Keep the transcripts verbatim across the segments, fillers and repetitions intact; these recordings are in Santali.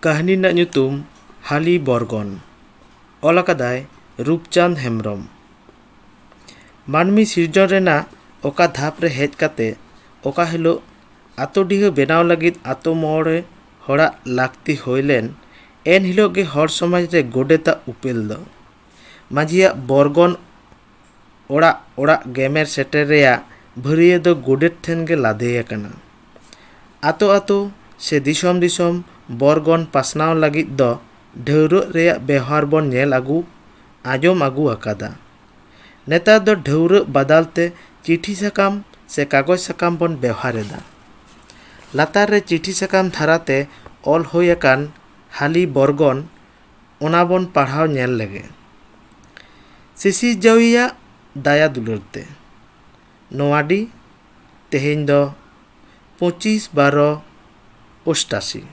ᱠᱟᱹᱦᱱᱤ ᱨᱮᱱᱟᱜ ᱧᱩᱛᱩᱢ ᱦᱟᱹᱞᱤ ᱵᱚᱨᱜᱚᱱ᱾ ᱚᱞ ᱟᱠᱟᱫᱟᱭ ᱨᱩᱯᱪᱟᱸᱫᱽ ᱦᱮᱢᱵᱨᱚᱢ᱾ ᱢᱟᱹᱱᱢᱤ ᱥᱤᱨᱡᱚᱱ ᱨᱮᱱᱟᱜ ᱚᱠᱟ ᱫᱷᱟᱯ ᱨᱮ ᱦᱮᱡ ᱠᱟᱛᱮ ᱚᱠᱟ ᱦᱤᱞᱳᱜ ᱟᱛᱳ ᱰᱤᱦᱟᱹ ᱵᱮᱱᱟᱣ ᱞᱟᱹᱜᱤᱫ ᱟᱛᱳ ᱢᱚᱬᱮ ᱦᱚᱲᱟᱜ ᱞᱟᱹᱠᱛᱤ ᱦᱩᱭ ᱞᱮᱱ, ᱮᱱ ᱦᱤᱞᱳᱜ ᱜᱮ ᱦᱚᱲ ᱥᱚᱢᱟᱡᱽ ᱨᱮ ᱜᱚᱰᱮᱛᱟᱜ ᱩᱯᱮᱞ ᱫᱚ᱾ ᱢᱟᱹᱡᱷᱤᱭᱟᱜ ᱵᱚᱨᱜᱚᱱ ᱚᱲᱟᱜ ᱚᱲᱟᱜ ᱜᱮᱢᱮᱨ ᱥᱮᱴᱮᱨ ᱨᱮᱭᱟᱜ ᱵᱷᱟᱹᱨᱭᱟᱹ ᱫᱚ ᱜᱚᱰᱮᱛ ᱴᱷᱮᱱ ᱜᱮ ᱞᱟᱫᱮ ᱟᱠᱟᱱᱟ᱾ ᱟᱛᱳ ᱟᱛᱳ ᱥᱮ ᱫᱤᱥᱚᱢ ᱫᱤᱥᱚᱢ ᱵᱚᱨᱜᱚᱱ ᱯᱟᱥᱱᱟᱣ ᱞᱟᱹᱜᱤᱫ ᱫᱚ ᱰᱷᱟᱹᱣᱨᱟᱹᱜ ᱨᱮᱭᱟᱜ ᱵᱮᱣᱦᱟᱨ ᱵᱚᱱ ᱧᱮᱞ ᱟᱹᱜᱩ, ᱟᱸᱡᱚᱢ ᱟᱹᱜᱩ ᱟᱠᱟᱫᱟ᱾ ᱱᱮᱛᱟᱨ ᱫᱚ ᱰᱷᱟᱹᱣᱨᱟᱹᱜ ᱵᱟᱫᱟᱞ ᱛᱮ ᱪᱤᱴᱷᱤ ᱥᱟᱠᱟᱢ ᱥᱮ ᱠᱟᱜᱚᱡᱽ ᱥᱟᱠᱟᱢ ᱵᱚᱱ ᱵᱮᱣᱦᱟᱨ ᱮᱫᱟ᱾ ᱞᱟᱛᱟᱨ ᱨᱮ ᱪᱤᱴᱷᱤ ᱥᱟᱠᱟᱢ ᱫᱷᱟᱨᱟᱛᱮ ᱚᱞ ᱦᱩᱭ ᱟᱠᱟᱱ ᱦᱟᱹᱞᱤ ᱵᱚᱨᱜᱚᱱ, ᱚᱱᱟ ᱵᱚᱱ ᱯᱟᱲᱦᱟᱣ ᱧᱮᱞ ᱞᱮᱜᱮ᱾ ᱥᱤᱥᱤᱨ ᱡᱟᱹᱣᱤᱭᱟᱜ ᱫᱟᱭᱟ ᱫᱩᱞᱟᱹᱲ ᱛᱮ᱾ ᱱᱚᱣᱟᱰᱤ, ᱛᱮᱦᱮᱧ ᱫᱚ ᱯᱚᱸᱪᱤᱥ ᱵᱟᱨᱚ ᱚᱥᱴᱟᱥᱤ᱾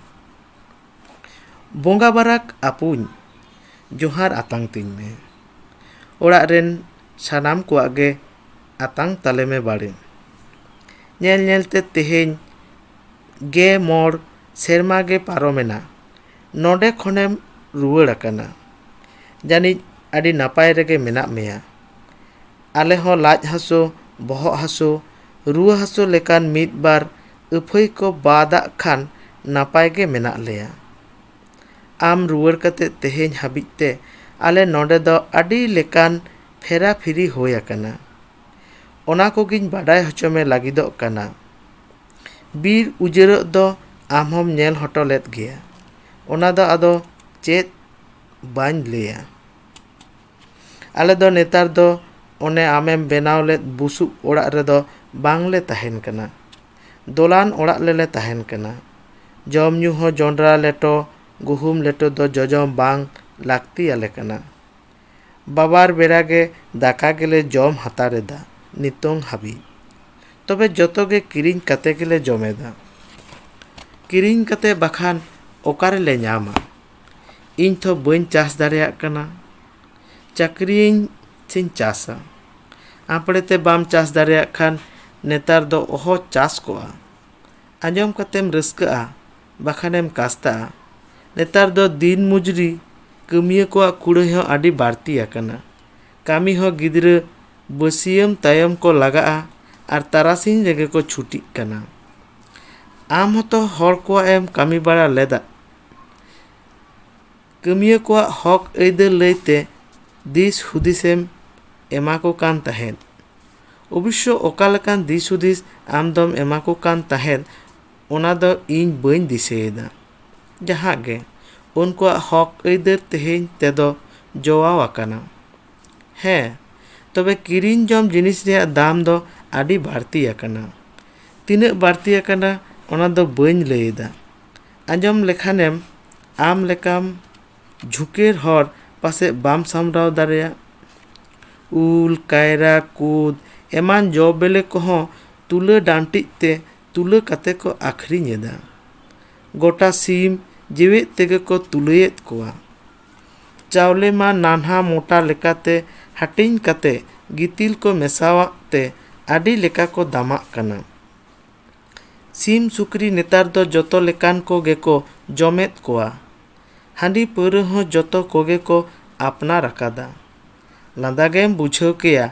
ᱵᱚᱸᱜᱟ ᱵᱟᱨᱟᱠ ᱟᱹᱯᱩᱧ, ᱡᱚᱦᱟᱨ ᱟᱛᱟᱝ ᱛᱤᱧ ᱢᱮ᱾ ᱚᱲᱟᱜ ᱨᱮᱱ ᱥᱟᱱᱟᱢ ᱠᱚᱣᱟᱜ ᱜᱮ ᱟᱛᱟᱝ ᱛᱟᱞᱮ ᱢᱮ ᱵᱟᱲᱮ᱾ ᱧᱮᱞ ᱧᱮᱞ ᱛᱮ ᱛᱮᱦᱮᱧ ᱜᱮ ᱢᱚᱬ ᱥᱮᱨᱢᱟ ᱜᱮ ᱯᱟᱨᱚᱢᱮᱱᱟ᱾ ᱱᱚᱰᱮ ᱠᱷᱚᱱᱮᱢ ᱨᱩᱣᱟᱹᱲ ᱟᱠᱟᱱᱟ᱾ ᱡᱟᱹᱱᱤᱡ ᱟᱹᱰᱤ ᱱᱟᱯᱟᱭ ᱨᱮᱜᱮ ᱢᱮᱱᱟᱜ ᱢᱮᱭᱟ᱾ ᱟᱞᱮ ᱦᱚᱸ ᱞᱟᱡ ᱦᱟᱹᱥᱩ, ᱵᱚᱦᱚᱜ ᱦᱟᱹᱥᱩ, ᱨᱩᱣᱟᱹ ᱦᱟᱹᱥᱩ ᱞᱮᱠᱟᱱ ᱢᱤᱫ ᱵᱟᱨ ᱟᱹᱯᱷᱟᱹᱭ ᱠᱚ ᱵᱟᱫᱟᱜ ᱠᱷᱟᱱ ᱱᱟᱯᱟᱭ ᱜᱮ ᱢᱮᱱᱟᱜ ᱞᱮᱭᱟ᱾ ᱟᱢ ᱨᱩᱣᱟᱹᱲ ᱠᱟᱛᱮ ᱛᱮᱦᱮᱧ ᱦᱟᱹᱵᱤᱡ ᱛᱮ ᱟᱞᱮ ᱱᱚᱰᱮ ᱫᱚ ᱟᱹᱰᱤ ᱞᱮᱠᱟᱱ ᱯᱷᱮᱨᱟ ᱯᱷᱤᱨᱤ ᱦᱩᱭ ᱟᱠᱟᱱᱟ᱾ ᱚᱱᱟ ᱠᱚᱜᱮᱧ ᱵᱟᱰᱟᱭ ᱦᱚᱪᱚ ᱢᱮ ᱞᱟᱹᱜᱤᱫᱚᱜ ᱠᱟᱱᱟ᱾ ᱵᱤᱨ ᱩᱡᱟᱹᱲᱚᱜ ᱫᱚ ᱟᱢ ᱦᱚᱸᱢ ᱧᱮᱞ ᱦᱚᱴᱚ ᱞᱮᱫ ᱜᱮᱭᱟ᱾ ᱚᱱᱟ ᱫᱚ ᱟᱫᱚ ᱪᱮᱫ ᱵᱟᱹᱧ ᱞᱟᱹᱭᱟ᱾ ᱟᱞᱮ ᱫᱚ ᱱᱮᱛᱟᱨ ᱫᱚ ᱚᱱᱮ ᱟᱢᱮᱢ ᱵᱮᱱᱟᱣ ᱞᱮᱫ ᱵᱩᱥᱩᱵ ᱚᱲᱟᱜ ᱨᱮᱫᱚ ᱵᱟᱝᱞᱮ ᱛᱟᱦᱮᱱ ᱠᱟᱱᱟ᱾ ᱫᱚᱞᱟᱱ ᱚᱲᱟᱜ ᱞᱮᱞᱮ ᱛᱟᱦᱮᱱ ᱠᱟᱱᱟ᱾ ᱡᱚᱢ ᱧᱩ ᱦᱚᱸ ᱡᱚᱸᱰᱨᱟ ᱞᱮᱴᱚ, ᱜᱩᱦᱩᱢ ᱞᱮᱴᱚ ᱫᱚ ᱡᱚᱡᱚᱢ ᱵᱟᱝ ᱞᱟᱹᱠᱛᱤᱭᱟᱞᱮ ᱠᱟᱱᱟ᱾ ᱵᱟᱵᱟᱨ ᱵᱮᱲᱟ ᱜᱮ ᱫᱟᱠᱟ ᱜᱮᱞᱮ ᱡᱚᱢ ᱦᱟᱛᱟᱲ ᱮᱫᱟ ᱱᱤᱛᱚᱝ ᱦᱟᱹᱵᱤᱡ᱾ ᱛᱚᱵᱮ ᱡᱚᱛᱚ ᱜᱮ ᱠᱤᱨᱤᱧ ᱠᱟᱛᱮ ᱜᱮᱞᱮ ᱡᱚᱢᱮᱫᱟ᱾ ᱠᱤᱨᱤᱧ ᱠᱟᱛᱮ ᱵᱟᱠᱷᱟᱱ ᱚᱠᱟ ᱨᱮᱞᱮ ᱧᱟᱢᱟ? ᱤᱧ ᱛᱷᱚ ᱵᱟᱹᱧ ᱪᱟᱥ ᱫᱟᱲᱮᱭᱟᱜ ᱠᱟᱱᱟ᱾ ᱪᱟᱹᱠᱨᱤᱭᱟᱹᱧ ᱥᱮᱧ ᱪᱟᱥᱟ? ᱟᱯᱲᱮᱛᱮ ᱵᱟᱢ ᱪᱟᱥ ᱫᱟᱲᱮᱭᱟᱜ ᱠᱷᱟᱱ ᱱᱮᱛᱟᱨ ᱫᱚ ᱚᱦᱚ ᱪᱟᱥ ᱠᱚᱜᱼᱟ᱾ ᱟᱸᱡᱚᱢ ᱠᱟᱛᱮᱢ ᱨᱟᱹᱥᱠᱟᱹᱜᱼᱟ, ᱵᱟᱠᱷᱟᱱᱮᱢ ᱠᱟᱥᱛᱟᱜᱼᱟ᱾ ᱱᱮᱛᱟᱨ ᱫᱚ ᱫᱤᱱ ᱢᱚᱡᱩᱨᱤ ᱠᱟᱹᱢᱤᱭᱟᱹ ᱠᱚᱣᱟᱜ ᱠᱩᱲᱟᱹᱭ ᱦᱚᱸ ᱟᱹᱰᱤ ᱵᱟᱹᱲᱛᱤ ᱟᱠᱟᱱᱟ᱾ ᱠᱟᱹᱢᱤ ᱦᱚᱸ ᱜᱤᱫᱽᱨᱟᱹ ᱵᱟᱹᱥᱤᱭᱟᱹᱢ ᱛᱟᱭᱚᱢ ᱠᱚ ᱞᱟᱜᱟᱜᱼᱟ ᱟᱨ ᱛᱟᱨᱟᱥᱤᱧ ᱨᱮᱜᱮ ᱠᱚ ᱪᱷᱩᱴᱤᱜ ᱠᱟᱱᱟ᱾ ᱟᱢ ᱦᱚᱸᱛᱚ ᱦᱚᱲ ᱠᱚᱣᱟᱜ ᱮᱢ ᱠᱟᱹᱢᱤ ᱵᱟᱲᱟ ᱞᱮᱫᱟ᱾ ᱠᱟᱹᱢᱤᱭᱟᱹ ᱠᱚᱣᱟᱜ ᱦᱚᱠ ᱟᱹᱭᱫᱟᱹᱨ ᱞᱟᱹᱭᱛᱮ ᱫᱤᱥ ᱦᱩᱫᱤᱥᱮᱢ ᱮᱢᱟ ᱠᱚ ᱠᱟᱱ ᱛᱟᱦᱮᱸᱫ᱾ ᱚᱵᱚᱥᱥᱚ ᱚᱠᱟ ᱞᱮᱠᱟᱱ ᱫᱤᱥ ᱦᱩᱫᱤᱥ ᱟᱢ ᱫᱚᱢ ᱮᱢᱟ ᱠᱚ ᱠᱟᱱ ᱛᱟᱦᱮᱸᱫ, ᱚᱱᱟ ᱫᱚ ᱤᱧ ᱵᱟᱹᱧ ᱫᱤᱥᱟᱹᱭᱮᱫᱟ᱾ ᱡᱟᱦᱟᱸ ᱜᱮ, ᱩᱱᱠᱩᱣᱟᱜ ᱦᱚᱠ ᱟᱹᱭᱫᱟᱹᱨ ᱛᱮᱦᱮᱧ ᱛᱮᱫᱚ ᱡᱚᱣᱟᱣ ᱟᱠᱟᱱᱟ᱾ ᱦᱮᱸ, ᱛᱚᱵᱮ ᱠᱤᱨᱤᱧ ᱡᱚᱢ ᱡᱤᱱᱤᱥ ᱨᱮᱭᱟᱜ ᱫᱟᱢ ᱫᱚ ᱟᱹᱰᱤ ᱵᱟᱹᱲᱛᱤ ᱟᱠᱟᱱᱟ᱾ ᱛᱤᱱᱟᱹᱜ ᱵᱟᱹᱲᱛᱤ ᱟᱠᱟᱱᱟ, ᱚᱱᱟ ᱫᱚ ᱵᱟᱹᱧ ᱞᱟᱹᱭ ᱮᱫᱟ᱾ ᱟᱸᱡᱚᱢ ᱞᱮᱠᱷᱟᱱᱮᱢ, ᱟᱢ ᱞᱮᱠᱟᱢ ᱡᱷᱩᱸᱠᱮᱨ ᱦᱚᱲ ᱯᱟᱥᱮᱡ ᱵᱟᱢ ᱥᱟᱢᱵᱲᱟᱣ ᱫᱟᱲᱮᱭᱟᱜ᱾ ᱩᱞ, ᱠᱟᱭᱨᱟ, ᱠᱩᱫ ᱮᱢᱟᱱ ᱡᱚ ᱵᱮᱞᱮ ᱠᱚᱦᱚᱸ ᱛᱩᱞᱟᱹ ᱰᱟᱱᱴᱤᱡ ᱛᱮ ᱛᱩᱞᱟᱹ ᱠᱟᱛᱮ ᱠᱚ ᱟᱹᱠᱷᱨᱤᱧ ᱮᱫᱟ᱾ ᱜᱚᱴᱟ ᱥᱤᱢ ᱡᱮᱣᱮᱫ ᱛᱮᱜᱮ ᱠᱚ ᱛᱩᱞᱟᱹᱭᱮᱫ ᱠᱚᱣᱟ᱾ ᱪᱟᱣᱞᱮ ᱢᱟ ᱱᱟᱱᱦᱟ ᱢᱚᱴᱟ ᱞᱮᱠᱟᱛᱮ ᱦᱟᱹᱴᱤᱧ ᱠᱟᱛᱮ ᱜᱤᱛᱤᱞ ᱠᱚ ᱢᱮᱥᱟᱣᱟᱜ ᱛᱮ ᱟᱹᱰᱤ ᱞᱮᱠᱟ ᱠᱚ ᱫᱟᱢᱟᱜ ᱠᱟᱱᱟ᱾ ᱥᱤᱢ ᱥᱩᱠᱨᱤ ᱱᱮᱛᱟᱨ ᱫᱚ ᱡᱚᱛᱚ ᱞᱮᱠᱟᱱ ᱠᱚᱜᱮ ᱠᱚ ᱡᱚᱢᱮᱫ ᱠᱚᱣᱟ᱾ ᱦᱟᱺᱰᱤ ᱯᱟᱹᱣᱨᱟᱹ ᱦᱚᱸ ᱡᱚᱛᱚ ᱠᱚᱜᱮ ᱠᱚ ᱟᱯᱱᱟᱨ ᱟᱠᱟᱫᱟ᱾ ᱞᱟᱸᱫᱟ ᱜᱮᱢ ᱵᱩᱡᱷᱟᱹᱣ ᱠᱮᱭᱟ,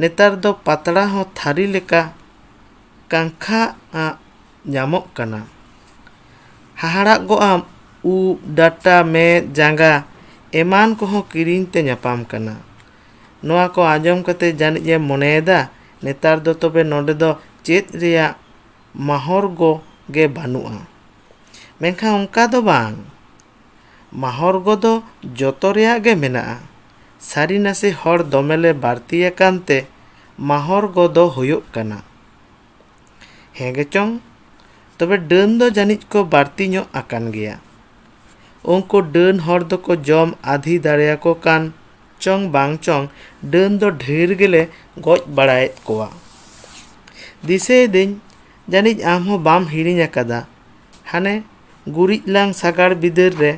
ᱱᱮᱛᱟᱨ ᱫᱚ ᱯᱟᱛᱲᱟ ᱦᱚᱸ ᱛᱷᱟᱹᱨᱤ ᱞᱮᱠᱟ ᱠᱟᱝᱠᱷᱟ ᱟᱜ ᱧᱟᱢᱚᱜ ᱠᱟᱱᱟ᱾ ᱦᱟᱦᱟᱲᱟᱜ ᱜᱚᱜ ᱟᱢ, ᱩᱵ, ᱰᱟᱴᱟ, ᱢᱮᱫ, ᱡᱟᱸᱜᱟ ᱮᱢᱟᱱ ᱠᱚᱦᱚᱸ ᱠᱤᱨᱤᱧ ᱛᱮ ᱧᱟᱯᱟᱢ ᱠᱟᱱᱟ᱾ ᱱᱚᱣᱟ ᱠᱚ ᱟᱸᱡᱚᱢ ᱠᱟᱛᱮ ᱡᱟᱹᱱᱤᱡ ᱮᱢ ᱢᱚᱱᱮᱭᱮᱫᱟ, ᱱᱮᱛᱟᱨ ᱫᱚ ᱛᱚᱵᱮ ᱱᱚᱰᱮ ᱫᱚ ᱪᱮᱫ ᱨᱮᱭᱟᱜ ᱢᱟᱦᱚᱨᱜᱚ ᱜᱮ ᱵᱟᱹᱱᱩᱜᱼᱟ᱾ ᱢᱮᱱᱠᱷᱟᱱ ᱚᱱᱠᱟ ᱫᱚ ᱵᱟᱝ᱾ ᱢᱟᱦᱚᱨᱜᱚ ᱫᱚ ᱡᱚᱛᱚ ᱨᱮᱭᱟᱜ ᱜᱮ ᱢᱮᱱᱟᱜᱼᱟ᱾ ᱥᱟᱹᱨᱤ ᱱᱟᱥᱮ ᱦᱚᱲ ᱫᱚᱢᱮ ᱞᱮ ᱵᱟᱹᱲᱛᱤ ᱟᱠᱟᱱ ᱛᱮ ᱢᱟᱦᱚᱨᱜᱚ ᱫᱚ ᱦᱩᱭᱩᱜ ᱠᱟᱱᱟ᱾ ᱦᱮᱸ ᱜᱮ ᱪᱚᱝ, ᱛᱚᱵᱮ ᱰᱟᱹᱱ ᱫᱚ ᱡᱟᱹᱱᱤᱡ ᱠᱚ ᱵᱟᱹᱲᱛᱤ ᱧᱚᱜ ᱟᱠᱟᱱ ᱜᱮᱭᱟ᱾ ᱩᱱᱠᱩ ᱰᱟᱹᱱ ᱦᱚᱲ ᱫᱚᱠᱚ ᱡᱚᱢ ᱟᱫᱷᱤ ᱫᱟᱲᱮᱭᱟᱠᱚ ᱠᱟᱱ ᱪᱚᱝ ᱵᱟᱝ ᱪᱚᱝ, ᱰᱟᱹᱱ ᱫᱚ ᱰᱷᱮᱨ ᱜᱮᱞᱮ ᱜᱚᱡ ᱵᱟᱲᱟᱭᱮᱫ ᱠᱚᱣᱟ᱾ ᱫᱤᱥᱟᱹᱭᱮᱫᱟᱹᱧ, ᱡᱟᱹᱱᱤᱡ ᱟᱢ ᱦᱚᱸ ᱵᱟᱢ ᱦᱤᱲᱤᱧ ᱟᱠᱟᱫᱟ, ᱦᱟᱱᱮ ᱜᱩᱨᱤᱡ ᱞᱟᱝ ᱥᱟᱜᱟᱲ ᱵᱤᱫᱟᱹᱞ ᱨᱮ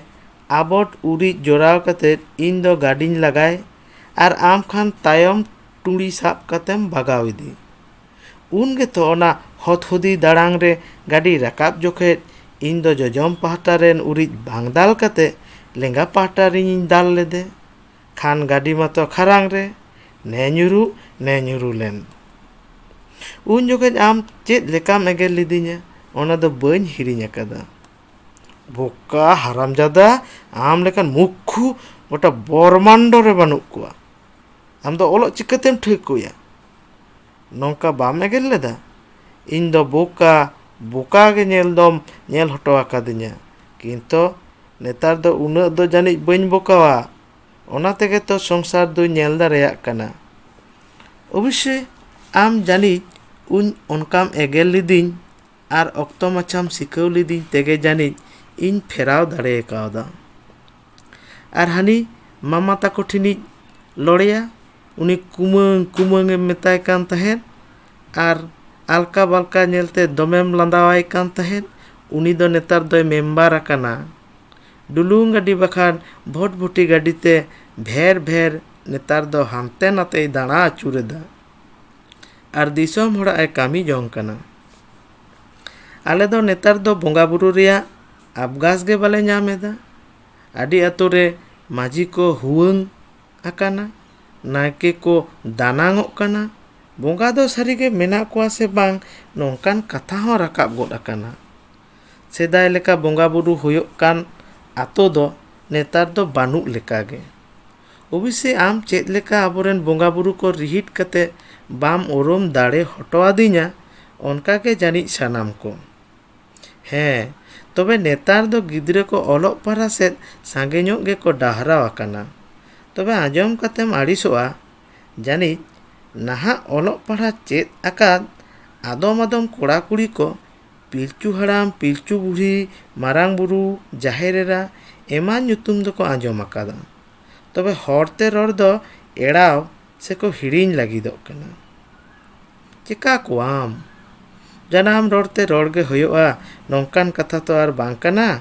ᱟᱵᱚᱴ ᱩᱨᱤᱡ ᱡᱚᱲᱟᱣ ᱠᱟᱛᱮ ᱤᱧ ᱫᱚ ᱜᱟᱹᱰᱤᱧ ᱞᱟᱜᱟᱭ ᱟᱨ ᱟᱢ ᱠᱷᱟᱱ ᱛᱟᱭᱚᱢ ᱴᱩᱲᱤ ᱥᱟᱵ ᱠᱟᱛᱮᱢ ᱵᱟᱜᱟᱣ ᱤᱫᱤ᱾ ᱩᱱ ᱜᱮᱛᱚ ᱚᱱᱟ ᱦᱚᱛᱦᱩᱫᱤ ᱫᱟᱲᱟᱝ ᱨᱮ ᱜᱟᱹᱰᱤ ᱨᱟᱠᱟᱵ ᱡᱚᱠᱷᱮᱡ ᱤᱧ ᱫᱚ ᱡᱚᱡᱚᱢ ᱯᱟᱦᱴᱟ ᱨᱮᱱ ᱩᱨᱤᱡ ᱵᱟᱝ ᱫᱟᱞ ᱠᱟᱛᱮ ᱞᱮᱸᱜᱟ ᱯᱟᱦᱴᱟ ᱨᱤᱧ ᱫᱟᱞ ᱞᱮᱫᱮ᱾ ᱠᱷᱟᱱ ᱜᱟᱹᱰᱤ ᱢᱟᱛᱚ ᱠᱷᱟᱨᱟᱝ ᱨᱮ ᱱᱮ ᱧᱩᱨᱩ, ᱱᱮ ᱧᱩᱨᱩ ᱞᱮᱱ᱾ ᱩᱱ ᱡᱚᱠᱷᱚᱡ ᱟᱢ ᱪᱮᱫ ᱞᱮᱠᱟᱢ ᱮᱜᱮᱨ ᱞᱤᱫᱤᱧᱟ, ᱚᱱᱟ ᱫᱚ ᱵᱟᱹᱧ ᱦᱤᱲᱤᱧ ᱟᱠᱟᱫᱟ᱾ ᱵᱚᱠᱟ ᱦᱟᱨᱟᱢᱡᱟᱫᱟ, ᱟᱢ ᱞᱮᱠᱟᱱ ᱢᱩᱠᱠᱷᱩ ᱜᱚᱴᱟ ᱵᱨᱚᱦᱢᱟᱱᱰᱚ ᱨᱮ ᱵᱟᱹᱱᱩᱜ ᱠᱚᱣᱟ᱾ ᱟᱢ ᱫᱚ ᱚᱞᱚᱜ ᱪᱤᱠᱟᱹᱛᱮᱢ ᱴᱷᱟᱹᱣᱠᱟᱹᱭᱟ? ᱱᱚᱝᱠᱟ ᱵᱟᱢ ᱮᱜᱮᱨ ᱞᱮᱫᱟ? ᱤᱧ ᱫᱚ ᱵᱚᱠᱟ, ᱵᱚᱠᱟ ᱜᱮ ᱧᱮᱞ ᱫᱚᱢ ᱧᱮᱞ ᱦᱚᱴᱚ ᱟᱠᱟᱫᱤᱧᱟ᱾ ᱠᱤᱱᱛᱚ ᱱᱮᱛᱟᱨ ᱫᱚ ᱩᱱᱟᱹᱜ ᱫᱚ ᱡᱟᱹᱱᱤᱡ ᱵᱟᱹᱧ ᱵᱚᱠᱟᱣᱟ᱾ ᱚᱱᱟ ᱛᱮᱜᱮ ᱛᱚ ᱥᱚᱝᱥᱟᱨ ᱫᱚᱧ ᱧᱮᱞ ᱫᱟᱲᱮᱭᱟᱜ ᱠᱟᱱᱟ᱾ ᱚᱵᱚᱥᱥᱳᱭ ᱟᱢ ᱡᱟᱹᱱᱤᱡ ᱩᱱ ᱚᱱᱠᱟᱢ ᱮᱜᱮᱨ ᱞᱤᱫᱤᱧ ᱟᱨ ᱚᱠᱛᱚ ᱢᱟᱪᱷᱟᱢ ᱥᱤᱠᱷᱟᱹᱣ ᱞᱤᱫᱤᱧ ᱛᱮᱜᱮ ᱡᱟᱹᱱᱤᱡ ᱤᱧ ᱯᱷᱮᱨᱟᱣ ᱫᱟᱲᱮ ᱠᱟᱣᱫᱟ᱾ ᱟᱨ ᱦᱟᱹᱱᱤ ᱢᱟᱢᱟ ᱛᱟᱠᱚ ᱴᱷᱮᱱᱤᱡ ᱞᱚᱲᱮᱭᱟ, ᱩᱱᱤ ᱠᱩᱢᱟᱹᱝ ᱠᱩᱢᱟᱹᱝ ᱮᱢ ᱢᱮᱛᱟᱭ ᱠᱟᱱ ᱛᱟᱦᱮᱸᱫ ᱟᱨ ᱟᱞᱠᱟ ᱵᱟᱞᱠᱟ ᱧᱮᱞᱛᱮ ᱫᱚᱢᱮᱢ ᱞᱟᱸᱫᱟᱣᱟᱭ ᱠᱟᱱ ᱛᱟᱦᱮᱸᱫ, ᱩᱱᱤ ᱫᱚ ᱱᱮᱛᱟᱨ ᱫᱚᱭ ᱢᱮᱢᱵᱟᱨ ᱟᱠᱟᱱᱟ᱾ ᱰᱩᱞᱩᱝ ᱜᱟᱹᱰᱤ ᱵᱟᱠᱷᱟᱱ ᱵᱷᱚᱴᱵᱷᱚᱴᱤ ᱜᱟᱹᱰᱤ ᱛᱮ ᱵᱷᱮᱨ ᱵᱷᱮᱨ ᱱᱮᱛᱟᱨ ᱫᱚ ᱦᱟᱱᱛᱮ ᱱᱟᱛᱮᱭ ᱫᱟᱬᱟ ᱟᱹᱪᱩᱨᱮᱫᱟ᱾ ᱟᱨ ᱫᱤᱥᱚᱢ ᱦᱚᱲᱟᱜ ᱮ ᱠᱟᱹᱢᱤ ᱡᱚᱝ ᱠᱟᱱᱟ᱾ ᱟᱞᱮ ᱫᱚ ᱱᱮᱛᱟᱨ ᱫᱚ ᱵᱚᱸᱜᱟ ᱵᱩᱨᱩ ᱨᱮᱭᱟᱜ ᱟᱵᱜᱟᱥ ᱜᱮ ᱵᱟᱞᱮ ᱧᱟᱢ ᱮᱫᱟ᱾ ᱟᱹᱰᱤ ᱟᱛᱳ ᱨᱮ ᱢᱟᱹᱡᱷᱤ ᱠᱚ ᱦᱩᱣᱟᱹᱝ ᱟᱠᱟᱱᱟ, ᱱᱟᱭᱠᱮ ᱠᱚ ᱫᱟᱱᱟᱝᱚᱜ ᱠᱟᱱᱟ, ᱵᱚᱸᱜᱟ ᱫᱚ ᱥᱟᱹᱨᱤᱜᱮ ᱢᱮᱱᱟᱜ ᱠᱚᱣᱟ ᱥᱮ ᱵᱟᱝ, ᱱᱚᱝᱠᱟᱱ ᱠᱟᱛᱷᱟ ᱦᱚᱸ ᱨᱟᱠᱟᱵ ᱜᱚᱫ ᱟᱠᱟᱱᱟ᱾ ᱥᱮᱫᱟᱭ ᱞᱮᱠᱟ ᱵᱚᱸᱜᱟ ᱵᱩᱨᱩ ᱦᱩᱭᱩᱜ ᱠᱟᱱ ᱟᱛᱳ ᱫᱚ ᱱᱮᱛᱟᱨ ᱫᱚ ᱵᱟᱹᱱᱩᱜ ᱞᱮᱠᱟᱜᱮ᱾ ᱚᱵᱚᱥᱥᱳᱭ ᱟᱢ ᱪᱮᱫ ᱞᱮᱠᱟ ᱟᱵᱚᱨᱮᱱ ᱵᱚᱸᱜᱟ ᱵᱩᱨᱩ ᱠᱚ ᱨᱤᱦᱤᱴ ᱠᱟᱛᱮ ᱵᱟᱢ ᱩᱨᱩᱢ ᱫᱟᱲᱮ ᱦᱚᱴᱚ ᱟᱹᱫᱤᱧᱟ, ᱚᱱᱠᱟᱜᱮ ᱡᱟᱹᱱᱤᱡ ᱥᱟᱱᱟᱢ ᱠᱚ᱾ ᱦᱮᱸ, ᱛᱚᱵᱮ ᱱᱮᱛᱟᱨ ᱫᱚ ᱜᱤᱫᱽᱨᱟᱹ ᱠᱚ ᱚᱞᱚᱜ ᱯᱟᱲᱦᱟᱜ ᱥᱮᱫ ᱥᱟᱸᱜᱮ ᱧᱚᱜ ᱜᱮᱠᱚ ᱰᱟᱦᱨᱟᱣ ᱟᱠᱟᱱᱟ᱾ ᱛᱚᱵᱮ ᱟᱸᱡᱚᱢ ᱠᱟᱛᱮᱢ ᱟᱹᱲᱤᱥᱚᱜᱼᱟ, ᱡᱟᱹᱱᱤᱡ ᱱᱟᱦᱟᱜ ᱚᱞᱚᱜ ᱯᱟᱲᱦᱟᱜ ᱪᱮᱫ ᱟᱠᱟᱫ ᱟᱫᱚᱢ ᱟᱫᱚᱢ ᱠᱚᱲᱟ ᱠᱩᱲᱤ ᱠᱚ ᱯᱤᱞᱪᱩ ᱦᱟᱲᱟᱢ, ᱯᱤᱞᱪᱩ ᱵᱩᱲᱦᱤ, ᱢᱟᱨᱟᱝ ᱵᱩᱨᱩ, ᱡᱟᱦᱮᱨ ᱮᱨᱟ ᱮᱢᱟᱱ ᱧᱩᱛᱩᱢ ᱫᱚᱠᱚ ᱟᱸᱡᱚᱢ ᱟᱠᱟᱫᱟ᱾ ᱛᱚᱵᱮ ᱦᱚᱲᱛᱮ ᱨᱚᱲ ᱫᱚ ᱮᱲᱟᱣ ᱥᱮᱠᱚ ᱦᱤᱲᱤᱧ ᱞᱟᱹᱜᱤᱫᱚᱜ ᱠᱟᱱᱟ᱾ ᱪᱮᱠᱟ ᱠᱚᱣᱟᱢ? ᱡᱟᱱᱟᱢ ᱨᱚᱲᱛᱮ ᱨᱚᱲ ᱜᱮ ᱦᱩᱭᱩᱜᱼᱟ, ᱱᱚᱝᱠᱟᱱ ᱠᱟᱛᱷᱟ ᱛᱚ ᱟᱨ ᱵᱟᱝ ᱠᱟᱱᱟ᱾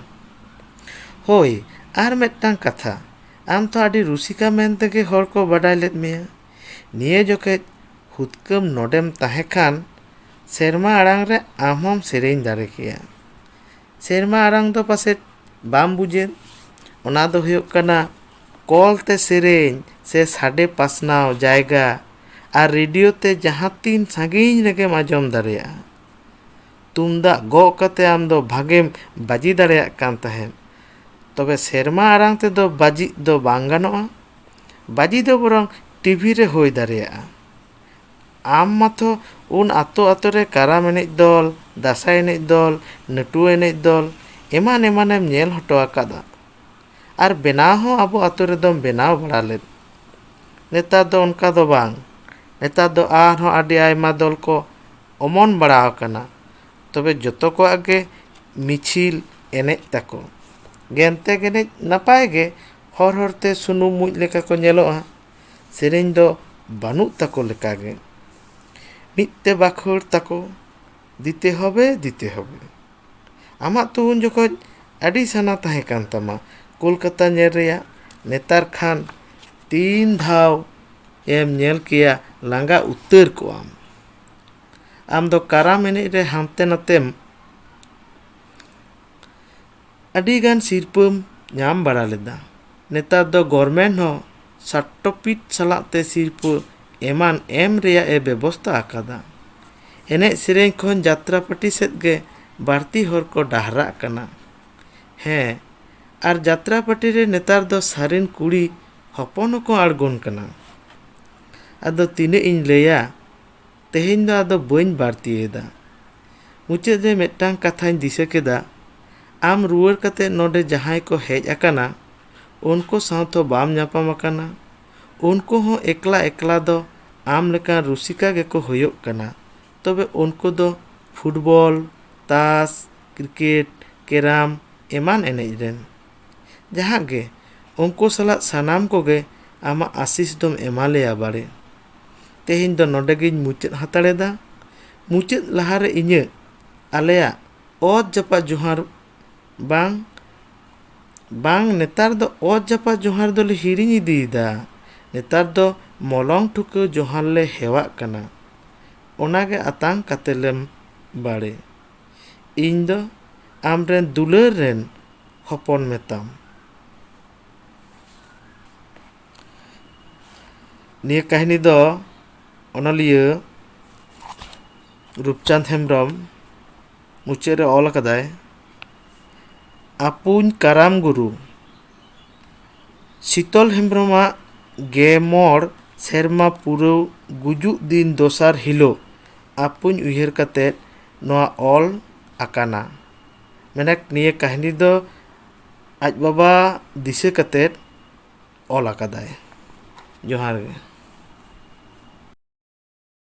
ᱦᱳᱭ, ᱟᱨ ᱢᱤᱫᱴᱟᱝ ᱠᱟᱛᱷᱟ, ᱟᱢ ᱛᱚ ᱟᱹᱰᱤ ᱨᱩᱥᱤᱠᱟ ᱢᱮᱱ ᱛᱮᱜᱮ ᱦᱚᱲ ᱠᱚ ᱵᱟᱰᱟᱭ ᱞᱮᱫ ᱢᱮᱭᱟ᱾ ᱱᱤᱭᱟᱹ ᱡᱚᱠᱷᱮᱡ ᱦᱩᱛᱠᱟᱹᱢ ᱱᱚᱰᱮᱢ ᱛᱟᱦᱮᱸ ᱠᱷᱟᱱ ᱥᱮᱨᱢᱟ ᱟᱲᱟᱝ ᱨᱮ ᱟᱢ ᱦᱚᱸᱢ ᱥᱮᱨᱮᱧ ᱫᱟᱲᱮ ᱠᱮᱭᱟ᱾ ᱥᱮᱨᱢᱟ ᱟᱲᱟᱝ ᱫᱚ ᱯᱟᱥᱮᱡ ᱵᱟᱢ ᱵᱩᱡᱮᱫ᱾ ᱚᱱᱟ ᱫᱚ ᱦᱩᱭᱩᱜ ᱠᱟᱱᱟ ᱠᱚᱞ ᱛᱮ ᱥᱮᱨᱮᱧ ᱥᱮ ᱥᱟᱰᱮ ᱯᱟᱥᱱᱟᱣ ᱡᱟᱭᱜᱟ, ᱟᱨ ᱨᱮᱰᱤᱭᱳ ᱛᱮ ᱡᱟᱦᱟᱸ ᱛᱤᱱ ᱥᱟᱺᱜᱤᱧ ᱨᱮᱜᱮᱢ ᱟᱸᱡᱚᱢ ᱫᱟᱲᱮᱭᱟᱜᱼᱟ᱾ ᱛᱩᱢᱫᱟᱜ ᱜᱚᱜ ᱠᱟᱛᱮ ᱟᱢ ᱫᱚ ᱵᱷᱟᱜᱮᱢ ᱵᱟᱡᱤ ᱫᱟᱲᱮᱭᱟᱜ ᱠᱟᱱ ᱛᱟᱦᱮᱸᱫ᱾ ᱛᱚᱵᱮ ᱥᱮᱨᱢᱟ ᱟᱲᱟᱝ ᱛᱮᱫᱚ ᱵᱟᱡᱤᱜ ᱫᱚ ᱵᱟᱝ ᱜᱟᱱᱚᱜᱼᱟ᱾ ᱵᱟᱡᱤ ᱫᱚ ᱵᱚᱨᱚᱝ ᱴᱤᱵᱷᱤ ᱨᱮ ᱦᱩᱭ ᱫᱟᱲᱮᱭᱟᱜᱼᱟ᱾ ᱟᱢ ᱢᱟᱛᱚ ᱩᱱ ᱟᱛᱳ ᱟᱛᱳ ᱨᱮ ᱠᱟᱨᱟᱢ ᱮᱱᱮᱡ ᱫᱚᱞ, ᱫᱟᱸᱥᱟᱭ ᱮᱱᱮᱡ ᱫᱚᱞ, ᱱᱟᱹᱴᱩᱣᱟᱹ ᱮᱱᱮᱡ ᱫᱚᱞ, ᱮᱢᱟᱱ ᱮᱢᱟᱱᱮᱢ ᱧᱮᱞ ᱦᱚᱴᱚ ᱟᱠᱟᱫᱟ᱾ ᱟᱨ ᱵᱮᱱᱟᱣ ᱦᱚᱸ ᱟᱵᱚ ᱟᱛᱳ ᱨᱮᱫᱚᱢ ᱵᱮᱱᱟᱣ ᱵᱟᱲᱟ ᱞᱮᱫ᱾ ᱱᱮᱛᱟᱨ ᱫᱚ ᱚᱱᱠᱟ ᱫᱚ ᱵᱟᱝ᱾ ᱱᱮᱛᱟᱨ ᱫᱚ ᱟᱨᱦᱚᱸ ᱟᱹᱰᱤ ᱟᱭᱢᱟ ᱫᱚᱞ ᱠᱚ ᱚᱢᱚᱱ ᱵᱟᱲᱟ ᱟᱠᱟᱱᱟ᱾ ᱛᱚᱵᱮ ᱡᱚᱛᱚ ᱠᱚᱣᱟᱜ ᱜᱮ ᱢᱤᱪᱷᱤᱞ ᱮᱱᱮᱡ ᱛᱟᱠᱚ᱾ ᱜᱮᱱᱛᱮ ᱜᱮᱱᱮᱡ ᱱᱟᱯᱟᱭ ᱜᱮ, ᱦᱚᱨ ᱦᱚᱨᱛᱮ ᱥᱩᱱᱩᱢ ᱢᱩᱡ ᱞᱮᱠᱟ ᱠᱚ ᱧᱮᱞᱚᱜᱼᱟ᱾ ᱥᱮᱨᱮᱧ ᱫᱚ ᱵᱟᱹᱱᱩᱜ ᱛᱟᱠᱚ ᱞᱮᱠᱟᱜᱮ᱾ ᱢᱤᱫ ᱛᱮ ᱵᱟᱠᱷᱳᱲ ᱛᱟᱠᱚ, ᱫᱤᱛᱮ ᱦᱚᱵᱮ, ᱫᱤᱛᱮ ᱦᱚᱵᱮ᱾ ᱟᱢᱟᱜ ᱛᱚ ᱩᱱ ᱡᱚᱠᱷᱚᱡ ᱟᱹᱰᱤ ᱥᱟᱱᱟ ᱛᱟᱦᱮᱸ ᱠᱟᱱ ᱛᱟᱢᱟ ᱠᱳᱞᱠᱟᱛᱟ ᱧᱮᱞ ᱨᱮᱭᱟᱜ᱾ ᱱᱮᱛᱟᱨ ᱠᱷᱟᱱ ᱛᱤᱱ ᱫᱷᱟᱣ ᱮᱢ ᱧᱮᱞ ᱠᱮᱭᱟ, ᱞᱟᱸᱜᱟ ᱩᱛᱟᱹᱨ ᱠᱚᱜᱼᱟᱢ᱾ ᱟᱢ ᱫᱚ ᱠᱟᱨᱟᱢ ᱮᱱᱮᱡ ᱨᱮ ᱦᱟᱱᱛᱮ ᱱᱟᱛᱮᱢ ᱟᱹᱰᱤ ᱜᱟᱱ ᱥᱤᱨᱯᱟᱹᱢ ᱧᱟᱢ ᱵᱟᱲᱟ ᱞᱮᱫᱟ᱾ ᱱᱮᱛᱟᱨ ᱫᱚ ᱜᱚᱨᱢᱮᱱᱴ ᱦᱚᱸ ᱥᱟᱴᱴᱚᱯᱤᱴ ᱥᱟᱞᱟᱜ ᱛᱮ ᱥᱤᱨᱯᱟᱹ ᱮᱢᱟᱱ ᱮᱢ ᱨᱮᱭᱟᱜ ᱮ ᱵᱮᱵᱚᱥᱛᱟ ᱟᱠᱟᱫᱟ᱾ ᱮᱱᱮᱡ ᱥᱮᱨᱮᱧ ᱠᱷᱚᱱ ᱡᱟᱛᱨᱟ ᱯᱟᱹᱴᱤ ᱥᱮᱫ ᱜᱮ ᱵᱟᱹᱲᱛᱤ ᱦᱚᱲ ᱠᱚ ᱰᱟᱦᱨᱟᱜ ᱠᱟᱱᱟ᱾ ᱦᱮᱸ, ᱟᱨ ᱡᱟᱛᱨᱟ ᱯᱟᱹᱴᱤ ᱨᱮ ᱱᱮᱛᱟᱨ ᱫᱚ ᱥᱟᱹᱨᱤᱱ ᱠᱩᱲᱤ ᱦᱚᱯᱚᱱ ᱦᱚᱸᱠᱚ ᱟᱬᱜᱚᱱ ᱠᱟᱱᱟ᱾ ᱟᱫᱚ ᱛᱤᱱᱟᱹᱜ ᱤᱧ ᱞᱟᱹᱭᱟ, ᱛᱮᱦᱮᱧ ᱫᱚ ᱟᱫᱚ ᱵᱟᱹᱧ ᱵᱟᱹᱲᱛᱤᱭᱮᱫᱟ᱾ ᱢᱩᱪᱟᱹᱫ ᱨᱮ ᱢᱤᱫᱴᱟᱝ ᱠᱟᱛᱷᱟᱧ ᱫᱤᱥᱟᱹ ᱠᱮᱫᱟ, ᱟᱢ ᱨᱩᱣᱟᱹᱲ ᱠᱟᱛᱮ ᱱᱚᱰᱮ ᱡᱟᱦᱟᱸᱭ ᱠᱚ ᱦᱮᱡ ᱟᱠᱟᱱᱟ, ᱩᱱᱠᱩ ᱥᱟᱶ ᱛᱚ ᱵᱟᱢ ᱧᱟᱯᱟᱢ ᱟᱠᱟᱱᱟ᱾ ᱩᱱᱠᱩ ᱦᱚᱸ ᱮᱠᱞᱟ ᱮᱠᱞᱟ ᱫᱚ ᱟᱢ ᱞᱮᱠᱟᱱ ᱨᱩᱥᱤᱠᱟ ᱜᱮᱠᱚ ᱦᱩᱭᱩᱜ ᱠᱟᱱᱟ᱾ ᱛᱚᱵᱮ ᱩᱱᱠᱩ ᱫᱚ ᱯᱷᱩᱴᱵᱚᱞ, ᱛᱟᱥ, ᱠᱨᱤᱠᱮᱴ, ᱠᱮᱨᱟᱢ ᱮᱢᱟᱱ ᱮᱱᱮᱡ ᱨᱮᱱ᱾ ᱡᱟᱦᱟᱸ ᱜᱮ, ᱩᱱᱠᱩ ᱥᱟᱞᱟᱜ ᱥᱟᱱᱟᱢ ᱠᱚᱜᱮ ᱟᱢᱟᱜ ᱟᱥᱤᱥ ᱫᱚᱢ ᱮᱢᱟ ᱞᱮᱭᱟ ᱵᱟᱲᱮ᱾ ᱛᱮᱦᱮᱧ ᱫᱚ ᱱᱚᱰᱮ ᱜᱤᱧ ᱢᱩᱪᱟᱹᱫ ᱦᱟᱛᱟᱲᱮᱫᱟ᱾ ᱢᱩᱪᱟᱹᱫ ᱞᱟᱦᱟᱨᱮ ᱤᱧᱟᱹᱜ, ᱟᱞᱮᱭᱟᱜ ᱚᱛ ᱡᱟᱯᱟᱜ ᱡᱚᱦᱟᱨ ᱵᱟᱝ, ᱵᱟᱝ, ᱱᱮᱛᱟᱨ ᱫᱚ ᱚᱛ ᱡᱟᱯᱟᱜ ᱡᱚᱦᱟᱨ ᱫᱚᱞᱮ ᱦᱤᱲᱤᱧ ᱤᱫᱤᱭᱮᱫᱟ᱾ ᱱᱮᱛᱟᱨ ᱫᱚ ᱢᱚᱞᱚᱝ ᱴᱷᱩᱠᱟᱹ ᱡᱚᱦᱟᱨ ᱞᱮ ᱦᱮᱣᱟᱜ ᱠᱟᱱᱟ᱾ ᱚᱱᱟᱜᱮ ᱟᱛᱟᱝ ᱠᱟᱛᱮ ᱞᱮᱢ ᱵᱟᱲᱮ᱾ ᱤᱧ ᱫᱚ ᱟᱢᱨᱮᱱ ᱫᱩᱞᱟᱹᱲ ᱨᱮᱱ ᱦᱚᱯᱚᱱ ᱢᱮᱛᱟᱢ᱾ ᱱᱤᱭᱟᱹ ᱠᱟᱹᱦᱱᱤ ᱫᱚ ᱚᱱᱚᱞᱤᱭᱟᱹ ᱨᱩᱯᱪᱟᱸᱫᱽ ᱦᱮᱢᱵᱨᱚᱢ ᱢᱩᱪᱟᱹᱫ ᱨᱮ ᱚᱞ ᱟᱠᱟᱫᱟᱭ, ᱟᱹᱯᱩᱧ ᱠᱟᱨᱟᱢ ᱜᱩᱨᱩ᱾ ᱥᱤᱛᱚᱞ ᱦᱮᱢᱵᱨᱚᱢᱟᱜ ᱜᱮ ᱢᱚᱬ ᱥᱮᱨᱢᱟ ᱯᱩᱨᱟᱹᱣ ᱜᱩᱡᱩᱜ ᱫᱤᱱ ᱫᱚᱥᱟᱨ ᱦᱤᱞᱳᱜ ᱟᱹᱯᱩᱧ ᱩᱭᱦᱟᱹᱨ ᱠᱟᱛᱮ ᱱᱚᱣᱟ ᱚᱞ ᱟᱠᱟᱱᱟ᱾ ᱢᱮᱱᱮᱠ ᱱᱤᱭᱟᱹ ᱠᱟᱹᱦᱱᱤ ᱫᱚ ᱟᱡ ᱵᱟᱵᱟ ᱫᱤᱥᱟᱹ ᱠᱟᱛᱮ ᱚᱞ ᱟᱠᱟᱫᱟᱭ᱾ ᱡᱚᱦᱟᱨ ᱜᱮ᱾